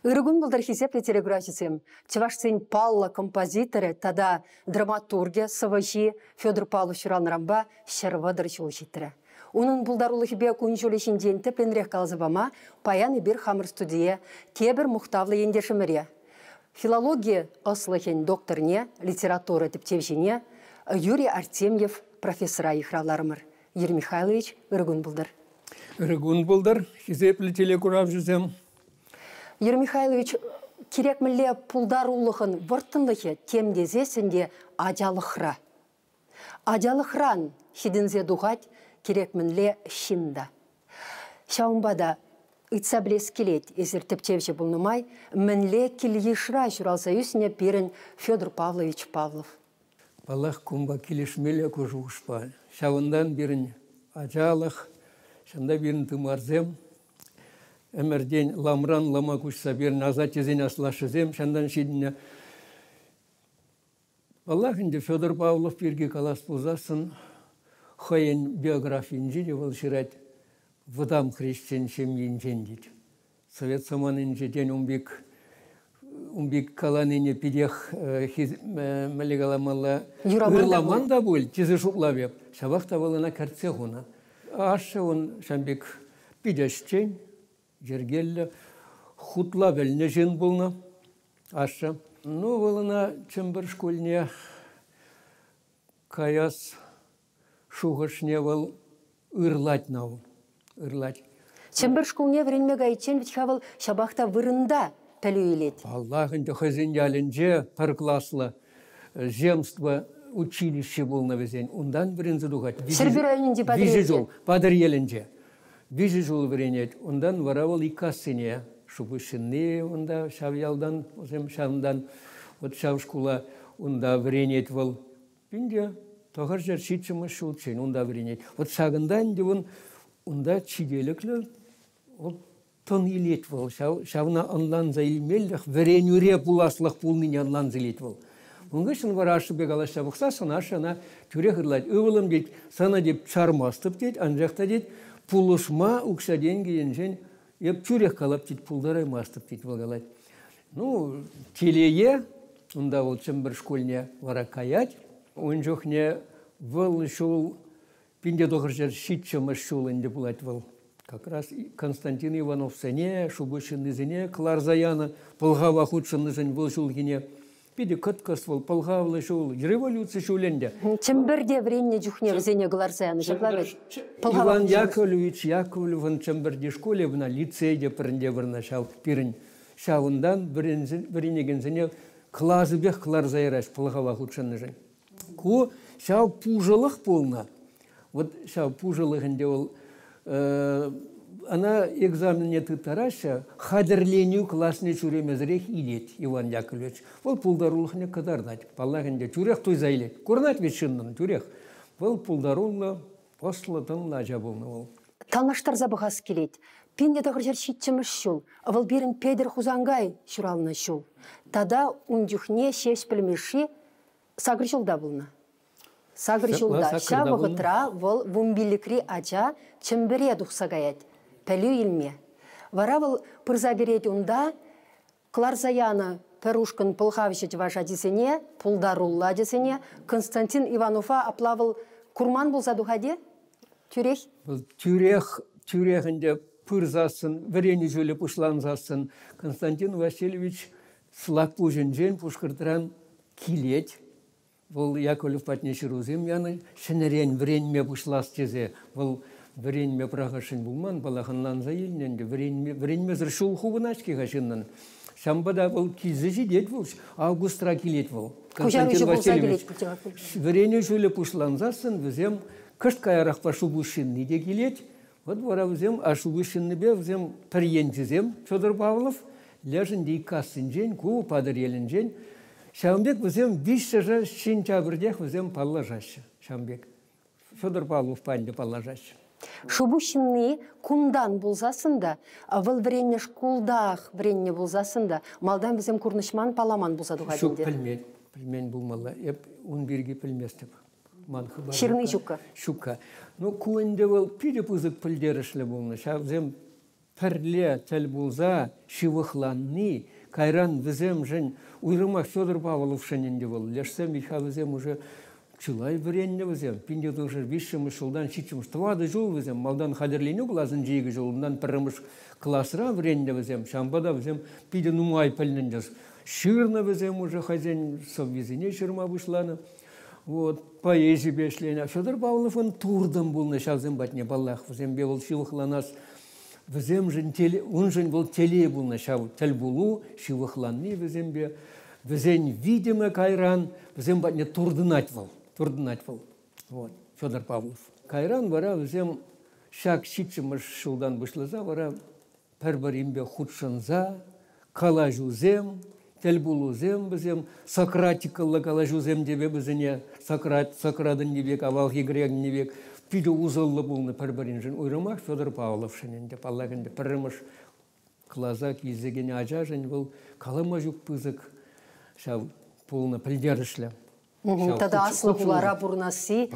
Ырӑ кун пултӑр, хисеплӗ телекуравҫӑсем! Чӑвашсен паллӑ композиторӗ тата драматургӗ, сӑвӑҫи Федор Павлов ҫуралнӑранпа 130 ҫул ҫитрӗ. Унӑн пултарулӑхӗпе кун-ҫулӗ ҫинчен тӗплӗнрех каласа пама паян эпир хамӑр студие тепӗр мухтавлӑ ентешӗмӗре, филологи ӑслӑхӗн докторне, литература тӗпчевҫине Юрий Артемьев профессора йыхравларӑмӑр. Юрий Михайлович, ырӑ кун пултӑр. Ырӑ кун пултӑр, хисеплӗ телекуравҫӑсем. Юрий Михайлович, кирек мӗнле пултарулӑхӑн вӑрттӑнлӑхӗ тем тесессӗн те ачалӑхра. Ачалӑхран ҫитӗнсе тухать кирек мӗнле ҫын та. Ҫавӑнпа та ыйтса пӗлес килет, эсир тӗпчевҫӗ пулнӑ май, мӗнле кил-йышра ҫуралса ӳснӗ пирӗн Федор Павлович Павлов? Паллах, кунпа килӗшмелле ку шухӑшпа. Ҫавӑнтан пирӗн ачалӑх, ҫавӑнта пирӗн тымарсем ӗмӗртен ламран лама куҫса пирӗн асаттесен аслашшӗсем ҫантан ҫитӗннӗ. Паллах ӗнтӗ, Федор Павлов пирки калас пулсассӑн хӑйӗн биографийӗнче те вӑл ҫырать вӑтам хресчен ҫемйинчен тет. Совет саманинче тен ун пек ун пек каланине питех мӗнле каламалла ырламан та пуль тесе шутлап эп. Ҫавах та вӑл ӑна кӗртсе хунӑ. Ашшӗ ун ҫавӑн пек питӗ ӗҫчен, йӗркеллӗ, хутла пӗлнӗ ҫын пулнӑ ашшӗ. Ну, вӑл ӑна Чӗмпӗр шкулне каяс шухӑшне вӑл ырлать нав, ырлать. Чӗмпӗр шкулне вӗренме кайиччен вӗт-ха вӑл ҫапах та вырӑнта пӗлӳ илет. Паллах ӗнтӗ, хӑйсен ялӗнче пӗр класлӑ земство училище пулнӑ вӗсен. Унтан вӗренсе тухать. Ҫӗрпӳ районӗнчи Патӑрьелте. Виҫӗ ҫул Патӑрьелӗнче. Виҫӗ ҫул вӗренет. Унтан вара вӑл Иккассине Шупуҫ ҫынни унта ҫав ялтан, вӗсем ҫавӑнтан вот ҫав шкула унта вӗренет вӑл. Ӗнтӗ 907 ҫулччен унта вӗренет. Вот ҫакӑнта ӗнтӗ ун унта ҫителӗклӗ вӑл тӑн илет вӑл. Ҫав, ҫавна ӑнланса илмеллӗх, вӗренӳре пуласлӑх пулнине ӑнланса илет вӑл. Ун хыҫҫӑн вара ашшӗпе калаҫса пӑхсассӑн ашшӗ ӑна тӳрех ырлать. Ывӑлӑм тет, сана тет чармастӑп тет, анчах та тет пулӑшма укҫа-тенкӗ енчен эп тӳрех калап тет, пултараймастӑп тет вӑл калать. Ну, телее, унта вӑл Чӗмпӗр шкулне вара каять. Ун чухне вӑл ҫул 1907 ҫул ӗнтӗ пулать вӑл. Как раз Константин Ивановсене, Шупуҫ ҫыннисене кӑларса янӑ пӑлхава хутшӑннӑшӑн вӑл ҫулхине. Питӗ кӑткӑс вӑл, пӑлхавлӑ ҫул, революци ҫулӗ ӗнтӗ. Чӗмпӗрте вӗреннӗ чухне вӗсене кӑларса янӑ, ҫапла вӗт? Иван Яковлевич Яковлевӑн Чӗмпӗрти шкулӗ мана лицей те пӗринте вырнаҫав пирӗн. Ҫавӑнтан вӗренекенсене класӗпех кӑларса яраҫ пӑлхава хутшӑннӑшӑн. Ку ҫав пушӑлӑх пулнӑ. Вот ҫав пушӑлӑх ӗнтӗ вӑл ӑна экзаменне тыттараҫҫӗ, хатӗрленӳ класне ҫӳремесӗрех илет Иван Яковлевич. Вӑл пултарулӑхне кӑтартать. Паллах ӗнтӗ, тӳрех туйса илет. Курӑнать вӗт ҫыннӑн тӳрех. Вӑл пултаруллӑ, ӑслӑ-тӑнлӑ ача пулнӑ вӑл. Танлаштарса пӑхас килет. 1907 ҫул. Вӑл пирӗн Петӗр Хусанкай ҫуралнӑ ҫул. Тата ун чухне Ҫеҫпӗл Мишши сакӑр ҫулта пулнӑ. Сакӑр ҫулта. Ҫав вӑхӑтра вӑл вунпиллӗкри ача Чӗмпӗре тухса каять пӗлӳ илме. Вара вӑл пырса кӗрет унта, кӑларса янӑ пӗр ушкӑн пӑлхавҫӑ чӑваш ачисене, пултаруллӑ ачасене Константин Иванова апла вӑл курман пулса тухать-и? Тӳрех? Вӑл тӳрех, тӳрех ӗнтӗ пырсассӑн, вӗренӳ ҫулӗ пуҫлансассӑн Константин Васильевич Слакпуҫӗнчен Пушкӑртран килет. Вӑл Яковлев патне ҫырусем янӑ, ҫӗнӗрен вӗренме пуҫлас тесе. Вӑл вӗренме пӑрахасшӑн пулман, паллах, ӑнланса илнӗ ӗнтӗ. Вӗренме, вӗренмесӗр ҫул хупӑнать-ҫке-ха ҫыннӑн. Ҫавӑнпа та вӑл килсе ҫитет вӑл, августра килет вӑл. Константин Васильевич. Вӗренӳ ҫулӗ пуҫлансассӑн вӗсем кӑшт каярахпа Шупуҫ ҫынни те килет. Вот вара вӗсем Шупуҫ ҫыннипе вӗсем пӗр енчисем Федор Павлов, лешӗн Иккассинчен, ку Патӑрьелӗнчен. Ҫавӑн пек вӗсем виҫҫӗшӗ сентябрьтех вӗсем паллашаҫҫӗ. Ҫавӑн пек Федор Павловпа ӗнтӗ паллашаҫҫӗ. Шупуҫ ҫынни кунтан пулсассӑн та, вӑл вӗреннӗ шкултах вӗреннӗ пулсассӑн та, малтан вӗсем курнӑҫман, палламан пулса тухать ӗнтӗ. Ҫук, пӗлмен. Пӗлмен пулмалла. Эп ун пирки пӗлместӗп. Ман хыпар Ҫырни ҫукка. Ҫукка. Ну, ку ӗнтӗ вӑл питӗ пысӑк пӗлтерӗшлӗ пулнӑ. Ҫавсем. пӗрле тӗл пулса ҫывӑхланни, кайран вӗсемшӗн, уйрӑмах Федор Павловшӑн ӗнтӗ вӑл, лешсем ведь-ха вӗсем уже чылай вӗреннӗ вӗсем. 1903 ҫултан ҫиччӗмӗш тӑватӑ ҫул вӗсем малтан хатӗрленӳ класӗнче икӗ ҫул, унтан пӗрремӗш класра вӗреннӗ вӗсем. Ҫавӑнпа та вӗсем питӗ нумай пӗлнӗ ӗнтӗ. Ҫырнӑ вӗсем уже хӑйсен сӑввисене ҫырма пуҫланӑ. Вот, поэзипе ӗҫленӗ. Федор Павловӑн туртӑм пулнӑ ҫавсем патне, паллах, вӗсемпе вӑл ҫывӑхланас, вӗсемшӗн, уншӑн вӑл телей пулнӑ ҫав тӗлпулу, ҫывӑхланни вӗсемпе. Вӗсен витӗмӗ кайран вӗсем патне туртӑнать вӑл, туртӑнать вӑл. Вот, Федор Павлов. Кайран вара вӗсем ҫак ҫиччӗмӗш ҫултан пуҫласа вара пӗр-пӗринпе хутшӑнса калаҫусем, тӗлпулусем вӗсем, сократикӑллӑ калаҫусем теме вӗсене Сократ, Сократӑнни пек, авалхи грекӗнни пек питӗ усӑллӑ пулнӑ пӗр-пӗриншӗн. Уйрӑмах Федор Павловшӑн ӗнтӗ, паллах ӗнтӗ, пӗрремӗш класа килсе кӗнӗ ачашӑн вӑл калама ҫук пысӑк ҫав пулнӑ пӗлтерӗшлӗ. Тата аслӑ хулара пурӑнасси,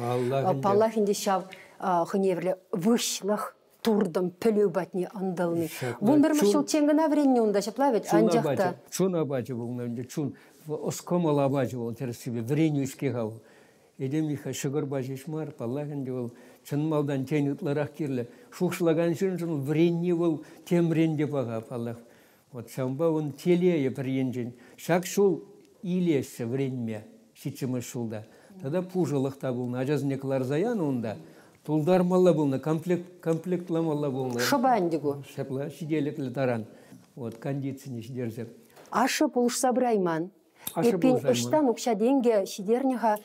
паллах ӗнтӗ, ҫав хӑйне евӗрлӗ выҫлӑх, туртӑм, пӗлӳ патне ӑнтӑлни. 11-мӗш ҫулччен кӑна вӗреннӗ унта, ҫапла вӗт? Анчах та... Чун апачӗ пулнӑ ӗнтӗ, чун ӑс-кӑмӑл апачӗ вӑл тӗрӗссипе, вӗренӳ-ҫке-ха вӑл. Этемлӗхе ҫӑкӑрпа ҫеҫ мар, паллах ӗнтӗ вӑл чӑн малтан тен ытларах кирлӗ. Шухӑшлакан ҫыншӑн вӗренни вӑл темрен те паха, паллах. Вот ҫавӑнпа ун телейӗ пӗр енчен. Ҫак ҫул илеҫҫӗ вӗренме ҫиччӗмӗш ҫулта. Тата пушӑлӑх та пулнӑ. Ачасене кӑларса янӑ унта. Тултармалла пулнӑ, комплект, комплектламалла пулнӑ. Шӑпа ӗнтӗ ку. Ҫапла, ҫителӗклӗ таран. Вот, кондицине ҫитерсе. Ашшӗ пулӑшса пырайман. Эппин, ӑҫтан укҫа-тенкӗ ҫитернӗ-ха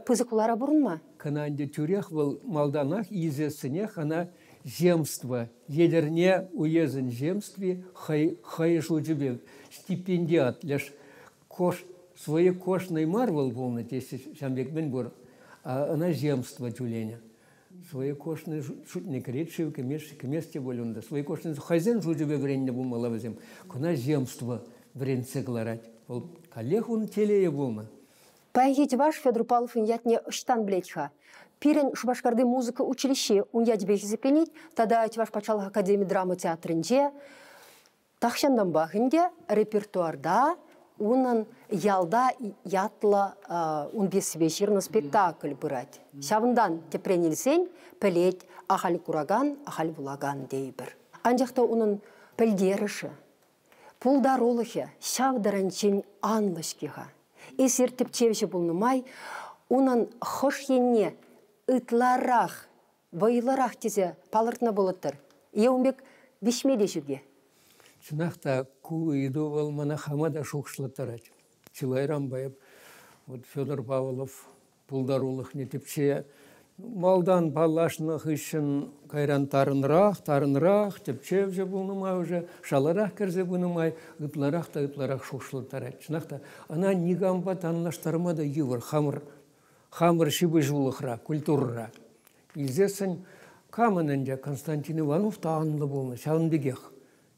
пысӑк хулара пурӑнма? Кӑна ӗнтӗ тӳрех вӑл малтанах илсессӗнех ӑна земство, Етӗрне уесӗн земстви хӑй, хӑй шучӗпе стипендиат леш кош, своекошный мар вӑл пулнӑ теҫҫӗ ҫавӑн пек мӗн пур, ӑна земство тӳленӗ. Своекошный шутне кӗрет-ши, кӗмест те пуль унта. Своекошный хӑйсен шучӗпе вӗреннӗ пулмалла вӗсем. Кӑна земство вӗрентсе кӑларать. Вӑл каллех ун телейӗ пулнӑ. Паянхи чӑваш Федор Павловӑн ятне ӑҫтан пӗлет-ха? Пирӗн Шупашкарти музыка училищи ун ячӗпе хисепленет тата Чӑваш патшалӑх академи драма театрӗнче тахҫантанпах ӗнтӗ репертуарта унӑн Ялта ятлӑ ун пьесипе ҫырнӑ спектакль пырать. Ҫавӑнтан тӗпрен илсен пӗлет ахаль куракан, ахаль вулакан тейӗпӗр. Анчах та унӑн пӗлтерӗшӗ, пултарулӑхӗ ҫав таранччен анлӑ-ҫке-ха. Эсир тӗпчевҫӗ пулнӑ май унӑн хӑш енне ытларах вӑйлӑрах тесе палӑртнӑ пулӑттӑр е ун пек виҫме те ҫук-и? Чӑнах та, ку ыйту вӑл мана хама та шухӑшлаттарать. Чылайранпа эп вот Федор Павлов пултарулӑхне тӗпче малтан паллашнӑ хыҫҫӑн кайран тарӑнрах, тарӑнрах тӗпчевҫӗ пулнӑ май уже шаларах кӗрсе пынӑ май ытларах та ытларах шухӑшлаттарать. Чӑнах та, ӑна никампа танлаштарма та йывӑр хамӑр хамӑр ҫыпӑҫулӑхра, культурӑра. Илсессӗн камӑн ӗнтӗ Константин Иванов та анлӑ пулнӑ, ҫавӑн пекех.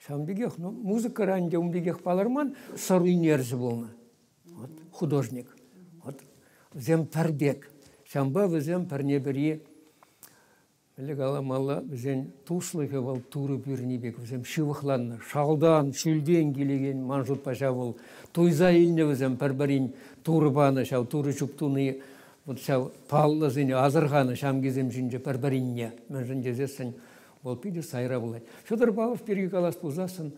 Ҫавӑн пекех, ну, музыкӑра ӗнтӗ ун пекех палӑрман, сӑр ӳнерҫӗ пулнӑ. Вот, художник. Вот, вӗсем пӗр пек. Ҫавӑнпа вӗсем пӗрне-пӗри Мӗнле каламалла, вӗсен туслӑхӗ вӑл Турӑ пӳрни пек, вӗсем ҫывӑхланнӑ. Шалтан, ҫӳлтен килекен ман шутпа ҫав вӑл туйса илнӗ вӗсем пӗр-пӗрин Турӑ панӑ ҫав Турӑ чуптуни вот ҫав паллӑсене асӑрханӑ ҫамкисем ҫинче пӗр-пӗринне. Мӗншӗн тесессӗн вӑл питӗ сайра пулать. Федор Павлов пирки калас пулсассӑн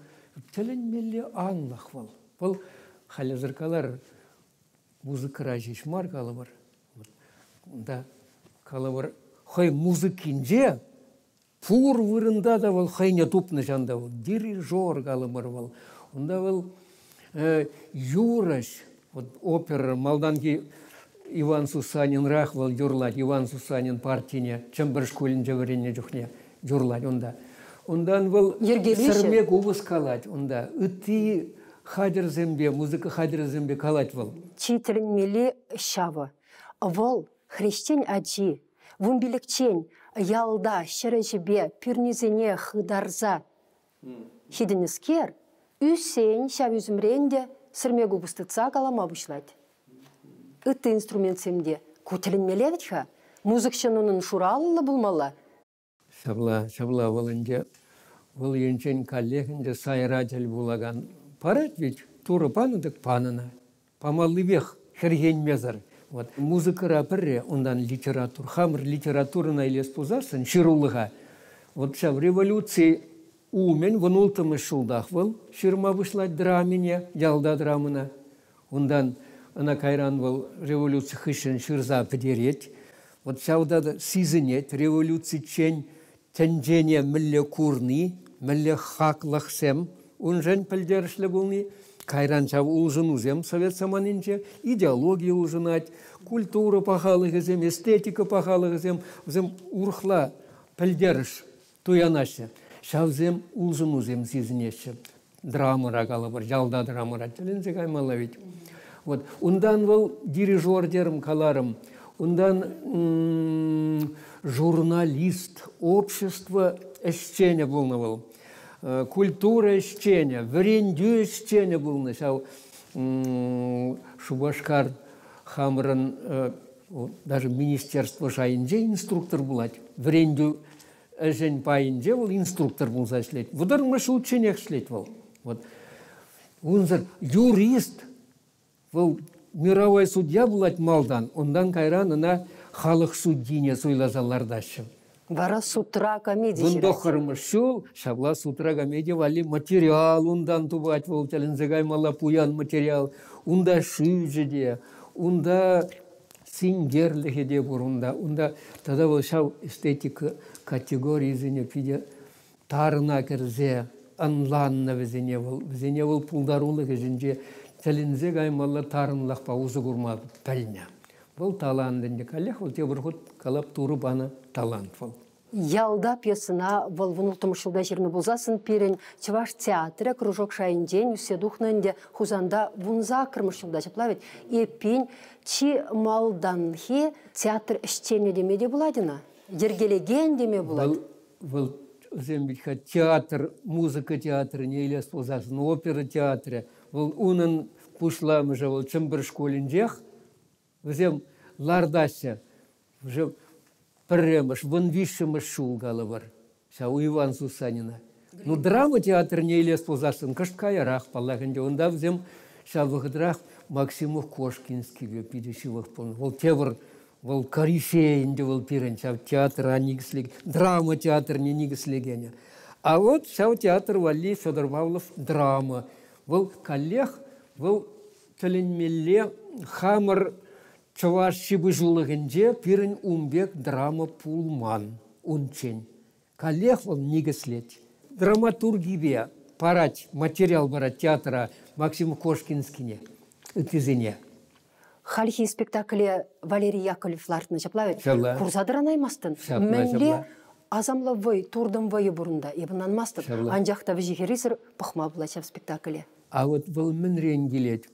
тӗлӗнмелле анлӑх вӑл. Вӑл халӗсӗр калар, музыкӑра ҫеҫ мар калӑпӑр. Унта калӑпӑр, хӑй музыкинче пур вырӑнта та вӑл хӑйне тупнӑ ҫанта вӑл. Дирижер калӑпӑр вӑл. Унта вӑл юрӑҫ, вот опера малтанхи Иван Сусанинрах вӑл юрлать, Иван Сусанин партине Чӗмпӗр шкулӗнче вӗреннӗ чухне юрлать унта. Унтан вӑл сӗрме купӑс калать унта. Ытти хатӗрсемпе, музыка хатӗрӗсемпе калать вӑл. Чи тӗлӗнмелли ҫавӑ. Вӑл хресчен ачи, вунпилӗкчен ялта ҫӗр ӗҫӗпе пӳрнисене хытарса ҫитӗннӗскер, ӳссен ҫав ӳсӗмрен те сӗрме купӑс тытса калама пуҫлать. Ытти инструментсем те. Ку тӗлӗнмелле вӗт-ха. Музыкҫӑн унӑн шураллӑ пулмалла. Ҫапла, ҫапла вӑл ӗнтӗ. Вӑл енчен каллех ӗнтӗ сайра тӗл пулакан парать ведь, Турӑ панӑ-тӑк панӑ. Памаллипех хӗрхенмесӗр. Вот. Музыкӑра пӗрре, унтан литература. Хамӑр литературӑна илес пулсассӑн, ҫырулӑха, вот ҫав революци умӗн 16-мӗш ҫултах вӑл ҫырма пуҫлать драмине, ялта драмӑна. Унтан ӑна кайран вӑл революци хыҫҫӑн ҫырса пӗтерет. Вот ҫавта та сисӗнет революциччен тӗнчене мӗнле курни, мӗнле хаклӑхсем уншӑн пӗлтерӗшлӗ пулни, кайран ҫав улшӑнусем совет саманинче идеологи улшӑнать, культура пахалӑхӗсем, эстетика пахалӑхӗсем вӗсем урӑхла пӗлтерӗш туянаҫҫӗ. Ҫавсем улшӑнусем сисӗнеҫҫӗ. Драмӑра калӑпӑр, ялта драмӑра тӗлӗнсе каймалла ведь. Вот. Унтан вӑл дирижер терӗм каларӑм. Унтан журналист, общество ӗҫченӗ пулнӑ вӑл. Культура ӗҫченӗ, вӗрентӳ ӗҫченӗ пулнӑ ҫав Шупашкар хамӑрӑн даже министерство шайӗнче инструктор пулать. Вӗрентӳ ӗҫӗн пайӗнче вӑл инструктор пулса ӗҫлет. Вӑтӑрмӗш ҫулчченех ӗҫлет вӑл. Вот. Унсӑр юрист вӑл мировой судья пулать малтан, унтан кайран ӑна халӑх судйине суйласа лартаҫҫӗ. Вара судра комеди ҫырать. 19-мӗш ҫул ҫапла судра комеди валли материал унтан тупать вӑл, тӗлӗнсе каймалла пуян материал. Унта шӳчӗ те, унта синкерлӗхӗ те пур унта. Унта тата вӑл ҫав эстетика категорийӗсене питӗ тарӑна кӗрсе ӑнланнӑ вӗсене вӑл. Вӗсене вӑл пултарулӑх ӗҫӗнче тӗлӗнсе каймалла тарӑнлӑхпа усӑ курма пӗлнӗ. Вӑл талант ӗнтӗ. Каллех вӑл тепӗр хут калап Турӑ панӑ талант вӑл. Ялта пьесӑна вӑл 16-мӗш ҫулта ҫырнӑ пулсассӑн пирӗн чӑваш театрӗ кружок шайӗнчен ӳссе тухнӑ ӗнтӗ Хусанта 18-мӗш ҫулта ҫапла вӗт. Эппин, чи малтанхи театр ӗҫченӗ теме те пулать ӑна? Йӗркелекен теме пулать? Вӑл, вӑл вӗсем ведь-ха театр, музыка театрӗне илес пулсассӑн, опера театрӗ, вӑл унӑн пуҫламӑшӗ вӑл Чӗмпӗр шкулӗнчех вӗсем лартаҫҫӗ. Уже пӗрремӗш, 13-мӗш ҫул калӑпӑр ҫав Иван Сусанина. Ну, драма театрне илес пулсассӑн кӑшт каярах, паллах ӗнтӗ, унта вӗсем ҫав вӑхӑтрах Максимов-Кошкинскипе питӗ ҫывӑх пулнӑ. Вӑл тепӗр, вӑл корифей ӗнтӗ вӑл пирӗн ҫав театра никӗслекен, драма театрне никӗслекенӗ. А вот ҫав театр валли Федор Павлов драма. Вӑл каллех, вӑл тӗлӗнмелле хамӑр чӑваш ҫыпӑҫулӑхӗнче пирӗн ун пек драма пулман унччен. Каллех вӑл никӗслет. Драматургипе парать, материал парать театра Максим Кошкинскине, ыттисене. Хальхи спектакле Валерий Яковлев лартнӑ, ҫапла вӗт? Ҫапла. Курса тӑранаймастӑн. Ҫапла, Мӗнле ҫапла. асамлӑ вӑй, туртӑм вӑйӗ пур унта, эп ӑнланмастӑп. Ҫапла. Анчах та вӗҫӗ-хӗррисӗр пӑхма пулать ҫав спектакле. А вот вӑл мӗнрен килет?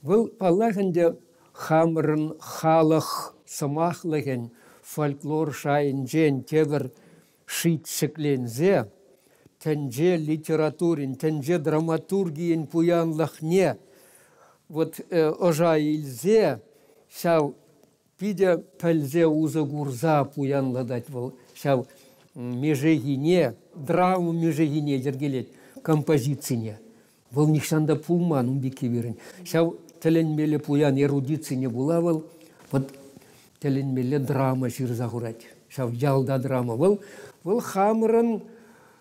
Вӑл, паллах ӗнтӗ, хамӑрӑн халӑх сӑмахлӑхӗн фольклор шайӗнчен тепӗр шит ҫӗкленсе тӗнче литературин, тӗнче драматургийӗн пуянлӑхне вот ӑша илсе ҫав питӗ пӗлсе усӑ курса пуянлатать вӑл ҫав мешехине, драма мешехине йӗркелет, композицине. Вӑл нихҫан та пулман ун пекки пирӗн. Ҫав тӗлӗнмелле пуян эрудицине пула вӑл вот тӗлӗнмелле драма ҫырса хурать. Ҫав ялта драма. Вӑл, вӑл хамӑрӑн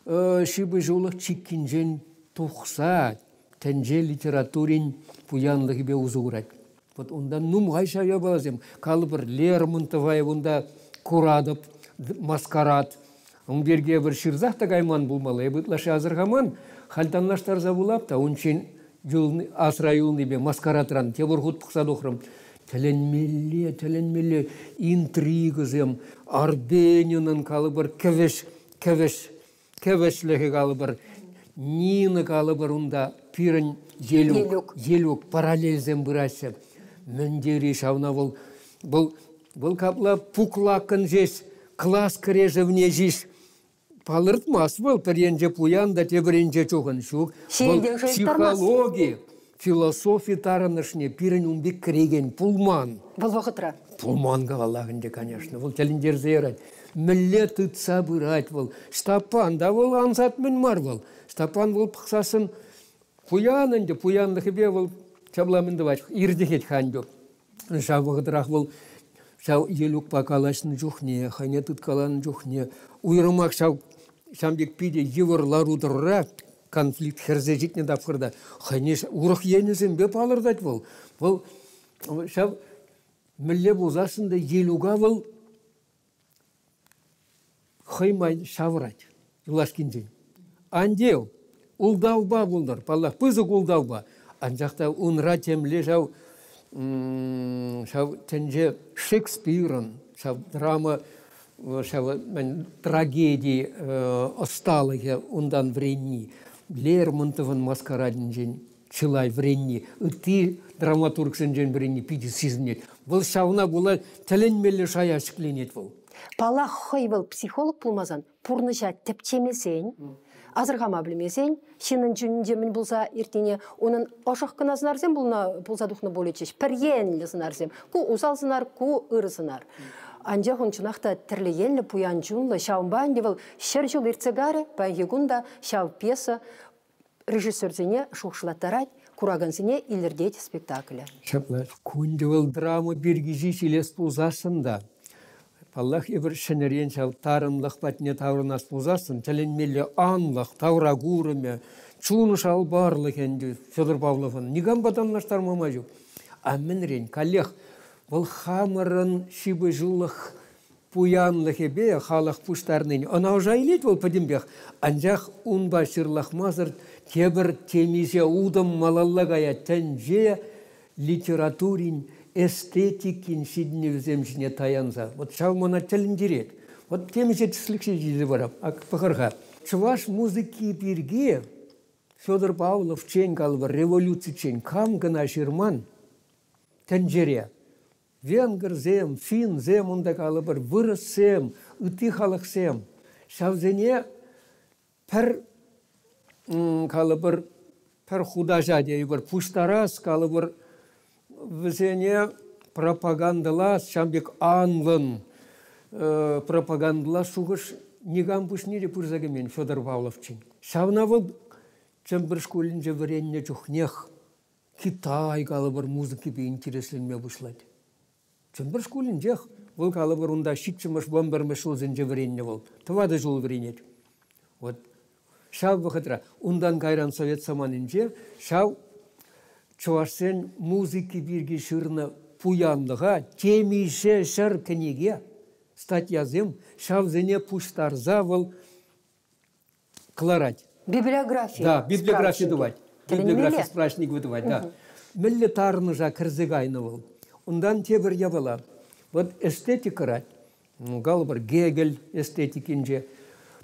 ҫыпӑҫулӑх чиккинчен тухса тӗнче литературин пуянлӑхӗпе усӑ курать. Вот унтан нумай ҫав япаласем. Калӑпӑр, Лермонтова унта куратӑп, маскарад. Ун пирки эпир ҫырсах та кайман пулмалла, эп ытлашши асӑрхаман. Халь танлаштарса вулап та, унччен асра юлнипе маскарадран тепӗр хут пӑхса тухрӑм. Тӗлӗнмелле, тӗлӗнмелле интригӑсем, Арбенинӑн, калӑпӑр, кӗвӗҫ, кӗвӗҫ, кӗвӗҫлӗхӗ калӑпӑр, Нина калӑпӑр унта пирӗн Елюк, Елюк, Елюк параллельсем пыраҫҫӗ. Мӗн тери ҫавна вӑл, вӑл, вӑл капла пуклаккӑн ҫеҫ класс кӗрешӗвне ҫеҫ палӑртмасть вӑл. Пӗр енче пуян та тепӗр енче чухӑн ҫук. Вӑл психологи, философи тарӑнӑшне пирӗн ун пек кӗрекен пулман. Вӑл вӑхӑтра? Пулман калаллах ӗнтӗ, конечно. Вӑл тӗлӗнтерсе ярать. Мӗнле тытса пырать вӑл. Ҫтаппан та вӑл ансат мӗн мар вӑл. Ҫтаппан вӑл пӑхсассӑн пуян ӗнтӗ, пуянлӑхӗпе вӑл ҫапла мӗн тӑвать, иртӗхет-ха ӗнтӗ. Ҫав вӑхӑтрах вӑл ҫав Елюкпа калаҫнӑ чухне, хӑйне тыткаланӑ чухне уйрӑмах ҫав ҫавӑн пек питӗ йывӑр лару-тӑрура конфликт хӗрсе ҫитнӗ тапхӑрта хӑйне урӑх енӗсемпе палӑртать вӑл. Вӑл ҫав мӗнле пулсассӑн та Елюка вӑл хӑй май ҫавӑрать юлашкинчен. Ан тив, ултавпа пултӑр, паллах, пысӑк ултавпа. Анчах та унра темле ҫав ҫав тӗнче Шекспирӑн, ҫав драма, ҫав трагеди ӑсталӑхӗ унтан вӗренни, Лермонтовӑн маскарадӗнчен чылай вӗренни, ытти драматургсенчен вӗренни питӗ сисӗнет. Вӑл ҫавна пула тӗлӗнмелле шая ҫӗкленет вӑл. Паллах, хӑй вӑл психолог пулмасан, пурнӑҫа тӗпчемесен, асӑрхама пӗлмесен, ҫыннӑн чунӗнче мӗн пулса иртнине унӑн ӑшӑх кӑна сӑнарсем пулнӑ, пулса тухнӑ пулӗччӗҫ. Пӗр енлӗ сӑнарсем. Ку усал сӑнар, ку ырӑ сӑнар. Анчах ун чӑнах та тӗрлӗ енлӗ, пуян чунлӑ. Ҫавӑнпа ӗнтӗ вӑл 100 ҫул иртсе карӗ, паянхи кун та ҫав пьеса режиссерсене шухӑшлаттарать, куракансене илӗртет спектаклӗ. Ҫапла. Кунти вӑл драма пирки ҫеҫ илес пулсассӑн та, паллах, эпир ҫӗнӗрен ҫав тарӑнлӑх патне таврӑнас пулсассӑн тӗлӗнмелле анлӑх, тавракурӑмӗ, чун шалпарлӑхӗ ӗнтӗ Федор Павловӑн никампа танлаштарма май ҫук. А мӗнрен? Каллех вӑл хамӑрӑн ҫыпӑҫулӑх пуянлӑхӗпе халӑх пуҫтарнин ӑна ӑша илет вӑл пӗтӗмпех, анчах унпа ҫырлахмасӑр тепӗр темиҫе утӑм малалла каять тӗнче литературин эстетикин ҫитӗнӗвӗсем ҫине таянса. Вот ҫав мана тӗлӗнтерет. Вот темиҫе тӗслӗх ҫеҫ илсе парап. Ак пӑхӑр-ха. Чӑваш музыки пирки Федор Павловчен калӑпӑр, революциччен кам кӑна ҫырман тӗнчере. Венгрсем, финсем унта калӑпӑр, вырӑссем, ытти халӑхсем. Ҫавсене пӗр калӑпӑр, пӗр хутаҫа тейӗпӗр, пуҫтарас калӑпӑр, вӗсене пропагандӑлас, ҫавӑн пек анлӑн пропагандӑлас шухӑш никам пуҫне те пырса кӗмен Федор Павловчен. Ҫавна вӑл Чӗмпӗр шкулӗнче вӗреннӗ чухнех Китай, калӑпӑр, музыкипе интересленме пуҫлать. Чӗмпӗр шкулӗнчех вӑл, калӑпӑр, унта ҫиччӗмӗш, вунпӗрмӗш ҫулсенче вӗреннӗ вӑл. 4 ҫул вӗренет. Вот ҫав вӑхӑтра, унтан кайран совет саманинче ҫав чӑвашсен музыки пирки ҫырнӑ пуянлӑха темиҫе ҫӗр кӗнеке, статьясем, ҫавсене пуҫтарса вӑл кӑларать. Библиографи. Да, библиографи тӑвать. Библиографи справочник тӑвать, да. Мӗнле тарӑнӑша кӗрсе кайнӑ вӑл. Унтан тепӗр япала. Вот эстетикӑра, калӑпӑр, Гегель эстетикинче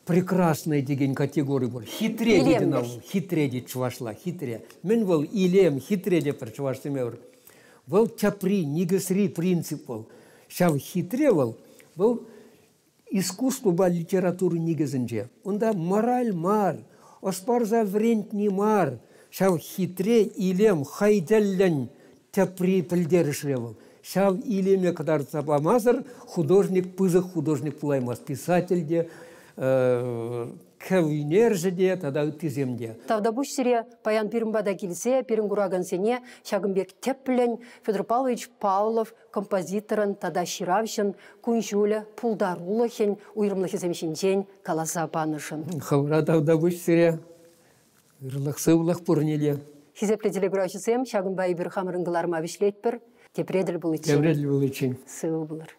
прекрасный текен категори пур. Хитре тет ӑна вӑл. Хитре тет чӑвашла, хитре. Мӗн вӑл илем, хитре тепӗр чӑвашсене пӗр. Вӑл тӗпри, никӗсри принцип вӑл. Ҫав хитре вӑл, вӑл искусствӑпа литература никӗсӗнче. Унта мораль мар, ӑс парса вӗрентни мар, ҫав хитре илем хӑй тӗллӗн тӗпри пӗлтерӗшре вӑл. Ҫав илеме кӑтартса памасӑр художник пысӑк художник пулаймасть. Писатель те, кӗв-ӳнерҫӗ те тата ыттисем те. Тавтапуҫ сире паян пирӗн пата килсе пирӗн куракансене ҫакӑн пек тӗплӗн Федор Павлович Павлов композиторӑн тата ҫыравҫӑн кун-ҫулӗ, пултарулӑхӗн уйрӑмлӑхӗсем ҫинчен каласа панӑшӑн. Хӑвра тавтапуҫ сире. Ырлӑх-сывлӑх пурне те. Хисеплӗ телекуравҫӑсем, ҫакӑнпа эпир хамӑрӑн кӑларӑма вӗҫлетпӗр. Тепре тӗл пуличчен. Тепре тӗл пуличчен. Сывӑ пулӑр.